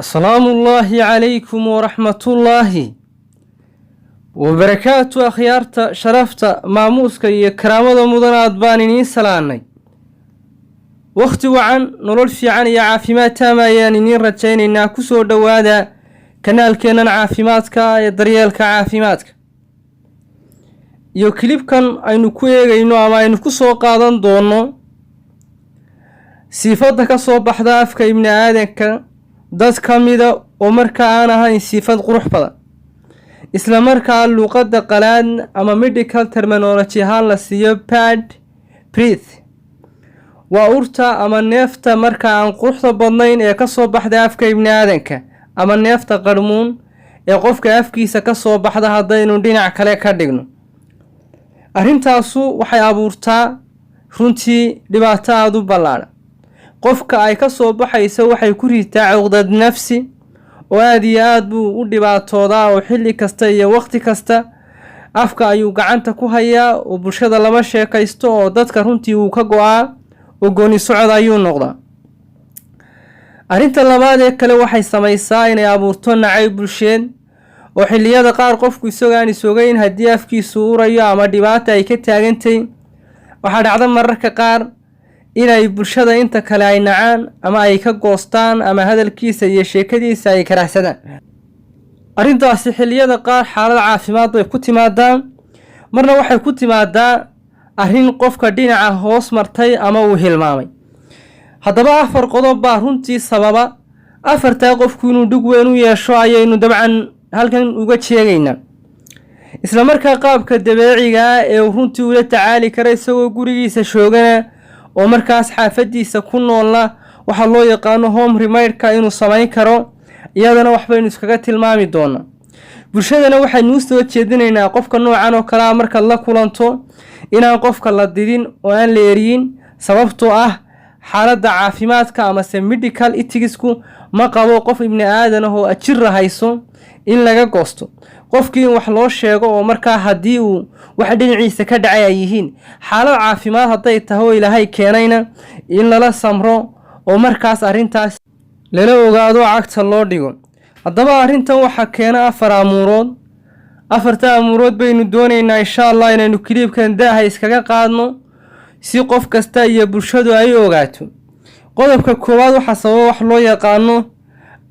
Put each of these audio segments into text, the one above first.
Asalaamullaahi calaykum waraxmatullaahi wabarakaatu. Akhyaarta sharafta, maamuuska iyo karaamada mudanaad baan iniin salaanay. Wakhti wacan, nolol fiican iyo caafimaad taam ayaan iniin rajaynaynaa. Kusoo dhowaada kanaalkeennan caafimaadka ee Daryeelka Caafimaadka iyo clipkan aynu ku eegayno ama aynu ku soo qaadan doono siifadda ka soo baxda afka ibni aadanka dad ka mida oo markaa aan ahayn siifad qurux badan, isla markaa luuqadda qalaad ama medical terminology ahaan la siiyo bad breath. Waa urta ama neefta marka aan quruxda badnayn ee ka soo baxda afka ibni aadanka, ama neefta qarmuun ee qofka afkiisa ka soo baxda. Haddaynu dhinac kale ka dhigno, arrintaasu waxay abuurtaa runtii dhibaato aada u ballaadhan. Qofka ay ka soo baxayso waxay ku ritaa cuqdad nafsi oo aada iyo aada buu u dhibaatoodaa, oo xilli kasta iyo waqti kasta afka ayuu gacanta ku hayaa, oo bulshada lama sheekaysto, oo dadka runtii wuu ka go-aa, oo gooni socod ayuu noqdaa. Arrinta labaad ee kale waxay samaysaa inay abuurto nacayb bulsheed, oo xilliyada qaar qofku isagoo aan isogeyn haddii afkiisu urayo ama dhibaata ay ka taagantay, waxaa dhacda mararka qaar inay bulshada inta kale ay nacaan ama ay ka goostaan ama hadalkiisa iyo sheekadiisa ay karahsadaan. Arrintaasi xilliyada qaar xaalad caafimaad bay ku timaadaa, marna waxay ku timaadaa arrin qofka dhinaca hoos martay ama uu hilmaamay. Haddaba afar qodob baa runtii sababa. Afartaa qofku inuu dhug weyn u yeesho ayaynu dabcan halkan uga jeegaynaa, isla markaa qaabka dabeecigaa ee uu runtii ula tacaali kara isagoo gurigiisa joogana oo markaas xaafadiisa ku noolna, waxaa loo yaqaano home remedyka inuu samayn karo, iyadana waxbaynu iskaga tilmaami doonaa. Bulshadana waxaynu u soo jeedinaynaa qofka noocan oo kalea markaad la kulanto inaan qofka la didin oo aan la eriyin, sababtoo ah xaaladda caafimaadka amase medical ethicsku ma qabo qof ibni aadan ah oo ajira hayso in laga goosto. Qofkii in wax loo sheego, oo markaa haddii uu wax dhinaciisa ka dhacay ay yihiin, xaalad caafimaad hadday tahay oo Ilaahay keenayna, in lala samro oo markaas arrintaas lala ogaado, cagta loo dhigo. Haddaba arrintan waxaa keena afar amuurood. Afarta amuurood baynu doonaynaa, insha Allah, inaynu clipkan daaha iskaga qaadno si qof kasta iyo bulshadu ay ogaato. Qodobka koowaad waxaa sababa wax loo yaqaano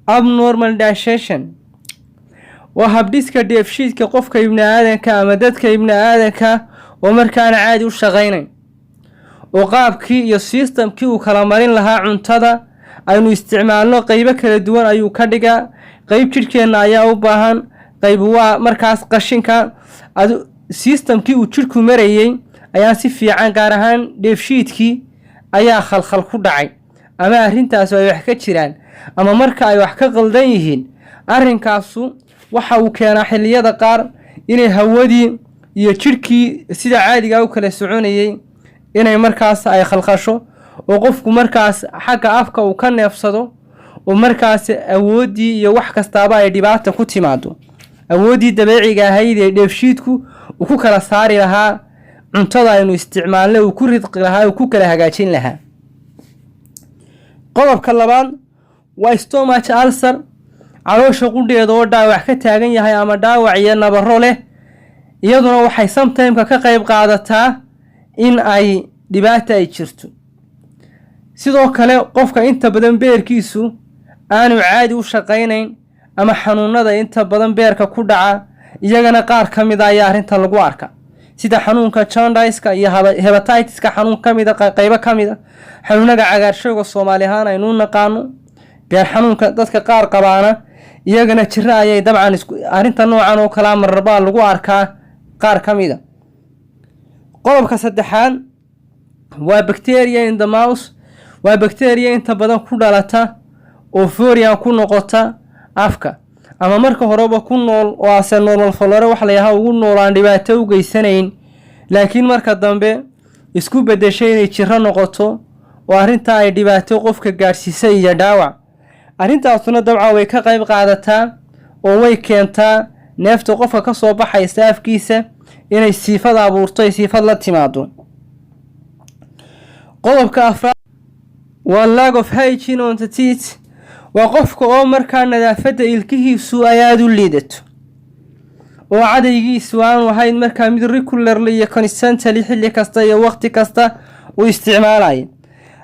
abnormal digestion. Waa habdhiska dheefshiidka qofka ibni aadanka ama dadka ibni aadanka oo markaana caadi u shaqaynayn, oo qaabkii iyo systemkii uu kala marin lahaa cuntada aynu isticmaalno qeybo kala duwan ayuu ka dhigaa. Qeyb jidhkeenna ayaa u baahan, qeyb waa markaas qashinka. Systemkii uu jidhku marayey ayaan si fiican, gaar ahaan dheefshiidkii ayaa khalkhal ku dhacay, ama arrintaas ay wax ka jiraan, ama marka ay wax ka qaldan yihiin. Arrinkaasu waxa uu keenaa xilliyada qaar inay hawadii iyo jidhkii sida caadigaa u kala soconayey inay markaas ay khalkhasho, oo qofku markaas xagga afka uu ka neefsado, oo markaas awooddii iyo wax kastaaba ay dhibaata ku timaado, awooddii dabeeciga ahayd ee dheefshiidku uu ku kala saari lahaa cuntada aynu isticmaalnay, uu ku ridqi lahaa, uu ku kala hagaajin lahaa. Qodobka labaad waa stomach ulcer, caloosha qudheeda oo dhaawac ka taagan yahay ama dhaawac iyo nabaro leh. Iyaduna waxay sometimeka ka qayb qaadataa in ay dhibaata ay jirto. Sidoo kale qofka inta badan beerkiisu aanu caadi u shaqaynayn ama xanuunada inta badan beerka ku dhaca, iyagana qaar ka mida ayaa arrinta lagu arka, sida xanuunka jaundiceka iyo hepatitiska, xanuun ka mida, qeybo ka mida xanuunaga cagaarshowga Soomaali ahaan aynu naqaano, beer xanuunka dadka qaar qabaana, iyagana jiro ayay dabcan arrinta noocan oo kalaa mararbaa lagu arkaa qaar ka mida. Qodobka saddexaad waa bacteria in the mouth. Waa bacteria inta badan ku dhalata oo foreign ku noqota afka, ama marka horeba ku nool oo ase normal flora wax la yahaa ugu nool, aan dhibaato u geysanayn, laakiin marka dambe isku beddeshay inay jiro noqoto oo arrintaa ay dhibaato qofka gaadhsiisay iyo dhaawac. Arrintaasuna dabcan way ka qayb qaadataa oo way keentaa neefta qofka ka soo baxaysa afkiisa inay siifad abuurto, ay siifad la timaado. Qodobka afraad waa lack of hygiene on the teeth. Waa qofka oo markaa nadaafadda ilkihiisu ay aada u liidato, oo cadaygiisu aanu ahayn markaa mid regularly iyo constantly, xilli kasta iyo waqti kasta uu isticmaalaya.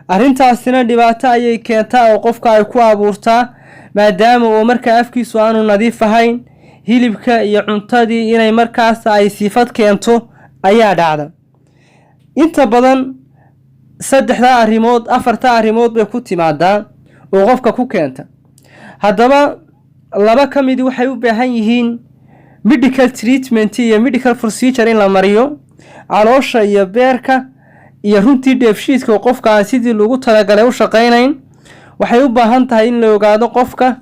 Arrintaasina dhibaato ayay keentaa oo qofka ay ku abuurtaa, maadaama oo markaa afkiisu aanu nadiif ahayn, hilibka iyo cuntadii inay markaas ay sifad keento ayaa dhacda. Inta badan saddexdaa arrimood, afartaa arrimood bay ku timaadaa oo qofka ku keenta. Haddaba laba ka midi waxay u baahan yihiin medical treatment iyo medical procedure in la mariyo. Caloosha iyo beerka iyo runtii dheefshiidka qofka aan sidii lagu talagalay u shaqaynayn waxay u baahan tahay in la ogaado qofka,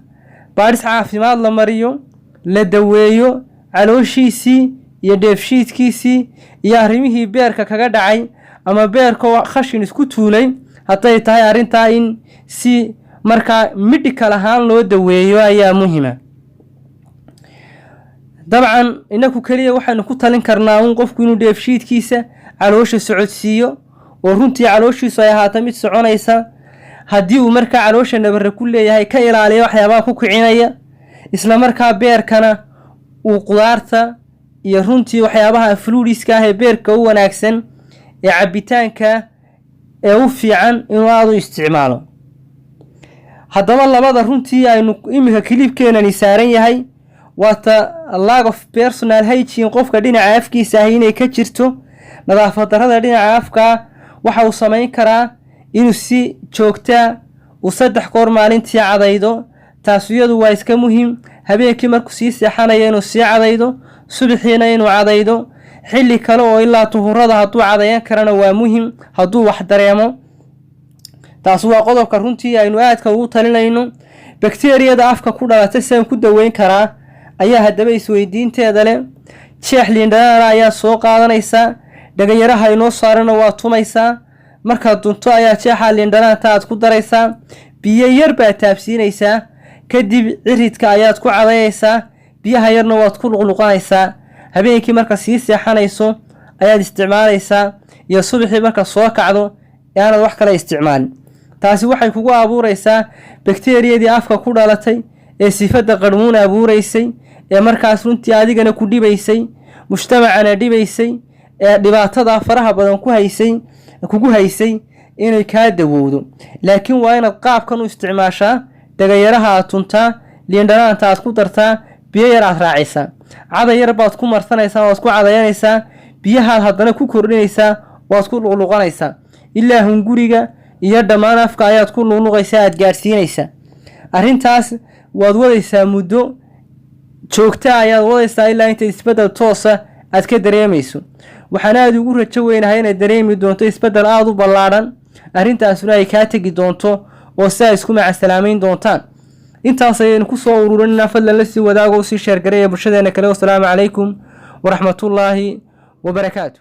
baadhis caafimaad la mariyo, la daweeyo calooshiisii iyo dheefshiidkiisii iyo arrimihii beerka kaga dhacay ama beerka khashin isku tuulay hadday tahay. Arrintaa in si markaa medical ahaan loo daweeyo ayaa muhima. Dabcan inaku keliya waxaynu ku talin karnaa un qofku inuu dheefshiidkiisa, caloosha socodsiiyo, oo runtii calooshiisu ay ahaato mid soconaysa. Haddii uu markaa caloosha nabare ku leeyahay, ka ilaaliya waxyaabaha ku kicinaya. Isla markaa beerkana uu qudaarta iyo runtii waxyaabaha fluids-ka ah ee beerka u wanaagsan, ee cabitaanka ee u fiican, inuu aada u isticmaalo. Haddaba labada runtii aynu iminka clip-keenani saaran yahay waata lack of personal hygiene, qofka dhinaca afkiisa ahi inay ka jirto nadaafad darrada dhinaca afkaa. Waxa uu samayn karaa inuu si joogtaa uu 3 goor maalintii cadaydo. Taas iyadu waa iska muhiim. Habeenkii markuu sii seexanayo inuu sii cadaydo, subaxiina inuu cadaydo, xilli kale oo ilaa tuhurada hadduu cadayan karana waa muhim hadduu wax dareemo. Taas waa qodobka runtii aynu aadka ugu talinayno. Bakteriyada afka ku dhalatay sidaan ku daweyn karaa ayaa haddaba isweydiinteeda leh. Jeex liindhanaana ayaa soo qaadanaysaa, dhagayaraha inoo saarana waa tumaysaa. Markaad dunto ayaa jeexa liindhanaanta aad ku daraysaa, biyo yar baad taabsiinaysaa, kadib ciridka ayaad ku cadayaysaa, biyaha yarna waad ku luqluqanaysaa. Habeenkii marka sii seexanayso ayaad isticmaalaysaa iyo subaxii marka soo kacdo ee aanad wax kale isticmaalin. Taasi waxay kugu abuuraysaa bakteriyadii afka ku dhalatay ee sifadda qarmuun abuuraysay, ee markaas runtii adigana ku dhibaysay, mujtamacana dhibaysay, ee dhibaatada faraha badan ku haysay, kugu haysay, inay kaa dawowdo. Laakiin waa inaad qaabkan u isticmaashaa: dhagayaraha aad tuntaa, liindhanaanta aad ku dartaa, biyo yar aad raacisaa, caday yar baad ku marsanaysaa, waad ku cadayanaysaa, biyahaad haddana ku kordhinaysaa, waad ku luqluqanaysaa, ilaa hunguriga iyo dhammaan afka ayaad ku luqluqaysaa, aad gaadhsiinaysaa. Arrintaas waad wadaysaa muddo joogta ayaad wadaysaa ilaa inta isbeddel toosa aad ka dareemayso. Waxaan aada ugu rajo weynahay inaad dareemi doonto isbeddel aada u ballaadhan, arrintaasuna ay kaa tegi doonto oo si ay isku macasalaameyn doontaan. Intaas ayaynu ku soo ururinaa. Fadlan la sii wadaago, usii share gareeya bulshadeena kale. Wasalaamu calaykum waraxmatullaahi wabarakaatu.